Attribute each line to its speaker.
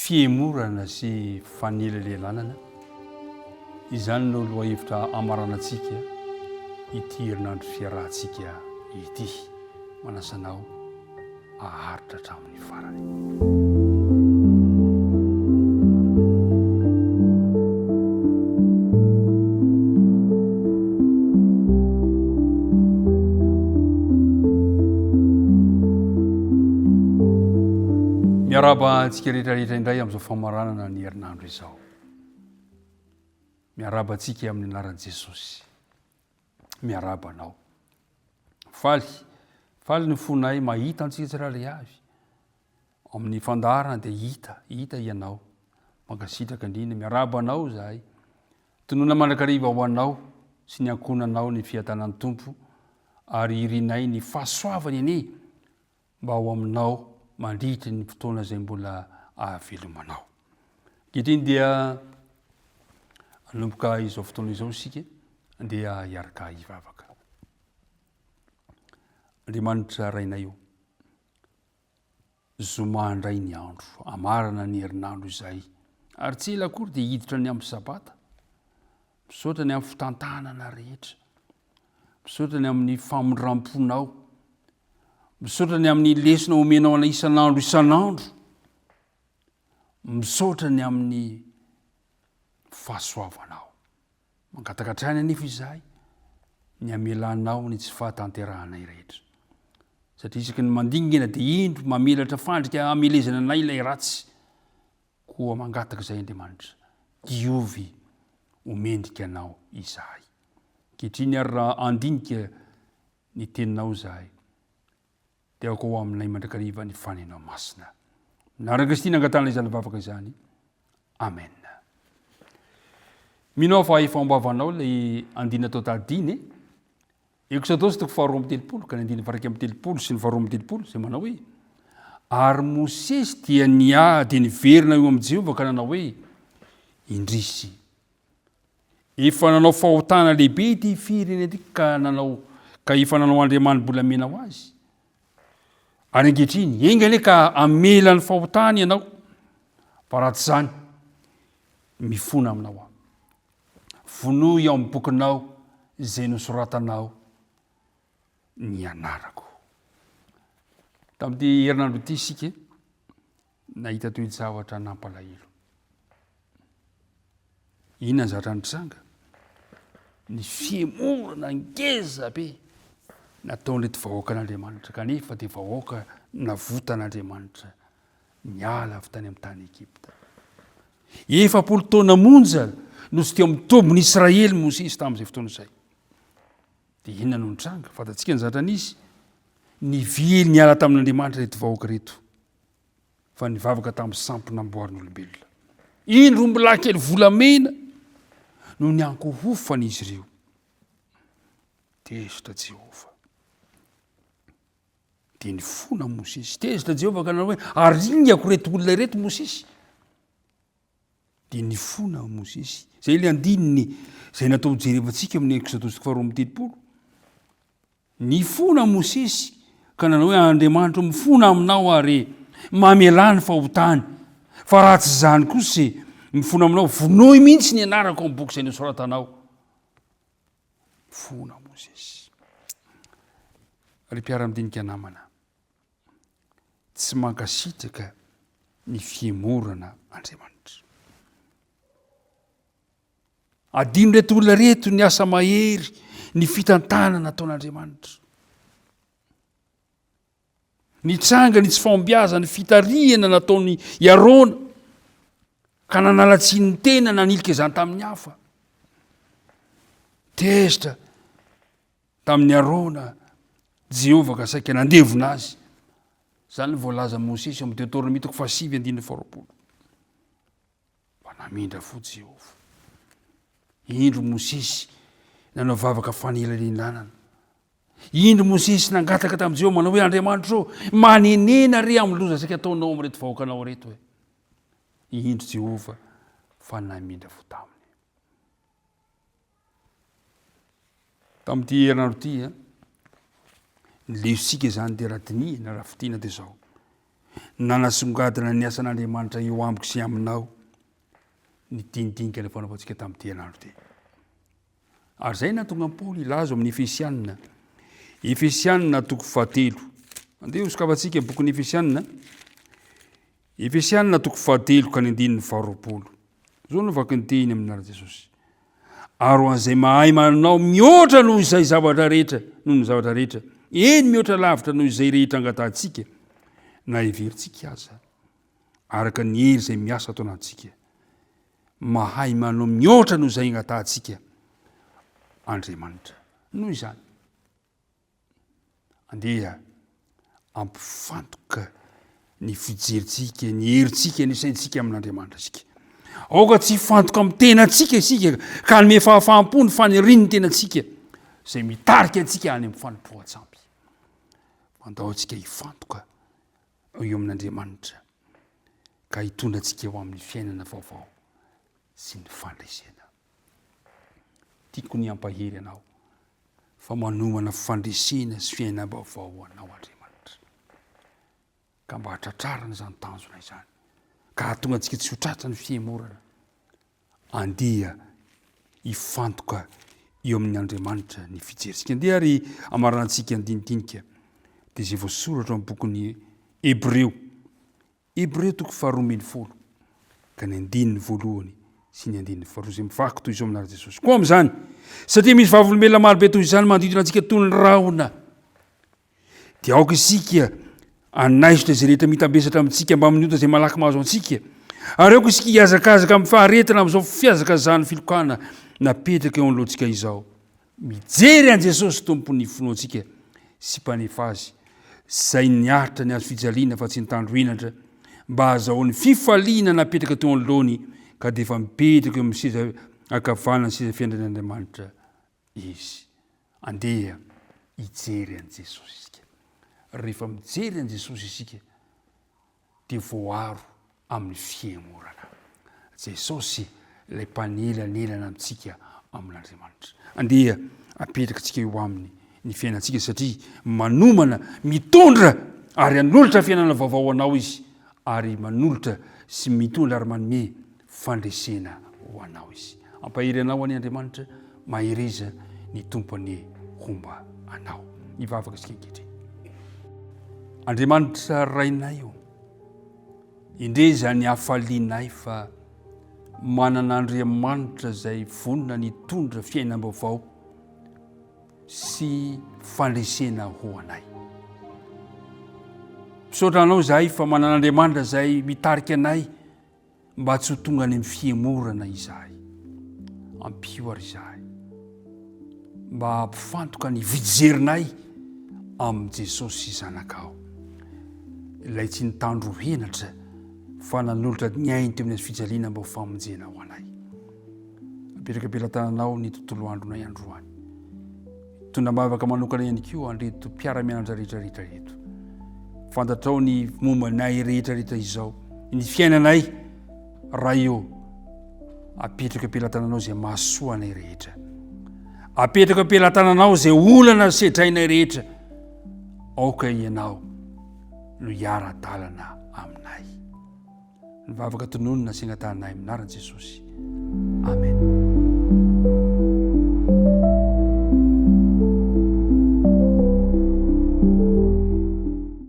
Speaker 1: Fihemorana sy fanelalelanana, izany no lohahevitra hamaranantsika ity herinandro fiarahantsika ity. Manasa anao haharitra hatramin'ny farany. Miarahaba antsika rehetra rehetra indray amin'izao famaranana ny herinandro izao. Miarahaba antsika amin'ny anaran'i Jesosy. Miarahaba anao. Faly, faly ny fonay mahita antsika tsirairay avy. Amin'ny fandaharana dia hita, hita ianao. Mankasitraka indrindra, miarahaba anao izahay. Tonona mandrakariva ho anao sy ny ankohonanao ny fiadanan'ny Tompo ary irinay ny fahasoavany anie mba ho aminao mandritry ny fotoana izay mbola ahavelomanao. Ankehitriny dia hanomboka izao fotoana izao isika dia hiaraka hivavaka. Andriamanitra Rainay o, zoma indray ny andro, hamarana ny herinandro izay, ary tsy ela akory dia hiditra ny andro sabata. Misaotra ny amin'ny fitantanana rehetra. Misaotra ny amin'ny famindram-ponao. Misaotra ny amin'ny lesona omenao anay isan'andro isan'andro. Misaotra ny amin'ny fahasoavanao. Mangataka hatrany anefa izahay ny hamelanao ny tsy fahatanterahanay rehetra. Satria isaky ny mandingana dia indro mamelatra fandrika hamelezana anay ilay ratsy. Koa mangataka izay Andriamanitra, diovy ho mendrika anao izahay. Ankehitriny ary raha handinika ny teninao izahay, dia aoka ho aminay mandrakariva ny fanenao masina. Anaran'i Kristy nangatahana izany vavaka izany. Amen. Mino aho fa efa ombavanao ilay andina atao tadiny e. Eksodosy toko faharoa amby telopolo ka ny andininy faha 31 sy ny faharoa amby telopolo izay manao hoe ary Mosesy dia nia dia niverina eo amin'i Jehovah ka nanao hoe indrisy Efa nanao fahotana lehibe ity firenena ity ka nanao ka efa nanao andriamani-bolamena ho azy. Ary ankehitriny, enga anie ka hamela ny fahotany ianao, fa raha tsy izany, mifona aminao aho. Vonoy ao amin'ny bokinao izay nosoratanao ny anarako. Tamin'ity herinandro ity isika nahita toe-javatra nampalahelo. Inona ny zavatra nitranga? Ny fihemorana ngeza be nataon'ireto vahoakan'Andriamanitra, kanefa dia vahoaka navotan'Andriamanitra niala avy tany amin'ny tany Egypta. 40 taona monja no tsy teo amin'ny tobin'i Israely Mosesy tamin'izay fotoana izay. Dia inona no nitranga? Fantatsika ny zavatra nisy. Nivily niala tamin'Andriamanitra ireto vahoaka ireto. fa nivavaka tamin'ny sampy namboarin'olombelona. Indro ombilahy kely volamena no niankohofan'izy ireo. Tezitra Jehovah. Dia nifona Mosesy. Tezitra Jehovah ka nanao hoe, aringako ireto olona ireto Mosesy. Dia nifona Mosesy. Izay ilay andininy izay natao hojerevantsika amin'ny Eksodosy toko faharoa amby telopolo. Nifona Mosesy ka nanao hoe, Andriamanitro, mifona aminao aho re, mamelà ny fahotany, fa raha tsy izany kosa e, mifona aminao, vonoy mihitsy ny anarako amin'ny boky izay nosoratanao. Nifona Mosesy. Ry mpiara-midinika namana, tsy mankasitraka ny fihemorana Andriamanitra. Adinon'ireto olona ireto ny asa mahery, ny fitantanana nataon'Andriamanitra. Nitranga ny tsy fahombiazan'ny fitarihana nataon'i Arona, ka nanala tsiny ny tena nanilika izany tamin'ny hafa. Tezitra tamin'i Arona Jehovah ka saika nandevona azy. Izany no voalazan'i Mosesy ao amin'ny Deoteronomia toko fahasivy andininy faharoapolo. Fa namindra fo Jehovah. Indro Mosesy nanao vavaka fanelanelanana. Indro Mosesy nangataka tamin'i Jehovah manao hoe Andriamanitro ô, manenena re amin'ny loza saika ataonao amin'ireto vahoakanao ireto e. Indro Jehovah fa namindra fo taminy. Tamin'ity herinandro ity, ny lesontsika izany dia raha dinihina, raha fintinina dia izao. Nanasongadina ny asan'Andriamanitra eo amiko sy aminao ny dinidinika nifanaovantsika tamin'ity herinandro ity. Ary izay nahatonga an'i Paoly hilaza ao amin'ny Efesianina. Efesianina toko fahatelo. Andeha hosokafantsika ny bokin'ny Efesianina. Efesianina toko fahatelo ka ny andininy faharoapolo. Izao no vaky ny teny amin'ny anaran'i Jesosy. Ary ho an'izay mahay manao mihoatra noho izay zavatra rehetra, noho ny zavatra rehetra, eny mihoatra lavitra noho izay rehetra angatahantsika na heverintsika aza, araka ny hery izay miasa ato anatintsika. Mahay manao mihoatra noho izay angatahantsika Andriamanitra. Noho izany, Andeha hampifantoka ny fijerintsika, ny herintsika, ny saintsika amin'Andriamanitra isika. Aoka tsy hifantoka amin'ny tenantsika isika ka hanome fahafaham-po ny fanirian'ny tenantsika izay mitarika antsika any amin'ny fanompoan-tsampy. Andao antsika hifantoka eo amin'Andriamanitra ka hitondra antsika ho amin'ny fiainana vaovao sy ny fandresena. Tiako ny hampahery anao fa manomana fandresena sy fiainam-baovao ho anao Andriamanitra. Ka mba hatratrarana izany tanjona izany, ka hahatonga antsika tsy ho tratra ny fihemorana, andeha hifantoka eo amin'ny Andriamanitra ny fijerintsika. Andeha ary hamaranantsika ny dinidinika dia izay voasoratra ao amin'ny bokin'ny Hebreo. Hebreo toko faharoa ambin'ny folo ka ny andininy voalohany sy ny andininy faharoa izay mivaky toy izao amin'ny anaran'i Jesosy. Koa amin'izany, satria misy vavolombelona marobe toy izany manodidina antsika toy ny rahona, dia aoka isika hanaisotra izay rehetra mitambesatra amintsika mbamin'ny ota izay malaky mahazo antsika, ary aoka isika hihazakazaka amin'ny faharetana amin'izao fihazakazahan'ny filokana napetraka eo anoloantsika izao. Mijery an'i Jesosy Tompon'ny finoantsika sy Mpanefa azy, izay niaritra ny hazo fijaliana fa tsy nitandro henatra, mba hahazahoany fifaliana napetraka teo anoloany, ka dia efa mipetraka eo amin'ny seza ankavanan'ny seza fiandrian'Andriamanitra Izy. Andeha hijery an'i Jesosy isika. Rehefa mijery an'i Jesosy isika, dia voaaro amin'ny fihemorana. Jesosy ilay mpanelanelana amintsika amin'Andriamanitra. Andeha apetraka antsika eo aminy ny fiainantsika satria manomana, mitondra ary hanolotra fiainana vaovao ho anao izy ary manolotra sy mitondra ary manome fandresena ho anao izy. Ampahery anao anie Andriamanitra, mahereza ny Tompo anie homba anao. Hivavaka isika ankehitriny. Andriamanitra Rainay o, indre izany hafalianay fa manana Andriamanitra izay vonona ny hitondra fiainam-baovao sy fandresena ho anay. Misaotra anao izahay fa manana Andriamanitra izay mitarika anay Mba tsy ho tonga any amin'ny fihemorana izahay. Ampio ary izahay. Mba hampifantoka ny fijerinay amin'i Jesosy Zanakao. Ilay tsy nitandro henatra fa nanolotra ny ainy teo amin'ny hazo fijaliana mba ho famonjena ho anay. Apetraka am-pelatananao ny tontolo andronay androany. Mitondra am-bavaka manokana ihany koa an'ireto mpiara-mianatra rehetra rehetra ireto. Fantatrao ny momba anay rehetra rehetra izao, ny fiainanay, Ray ô, apetrako am-pelatananao izay mahasoa anay rehetra. Apetrako am-pelatananao izay olana sedrainay rehetra. Aoka ianao no hiara-dalana aminay. Ny vavaka tononina sy angatahanay amin'ny anaran'i Jesosy. Amen.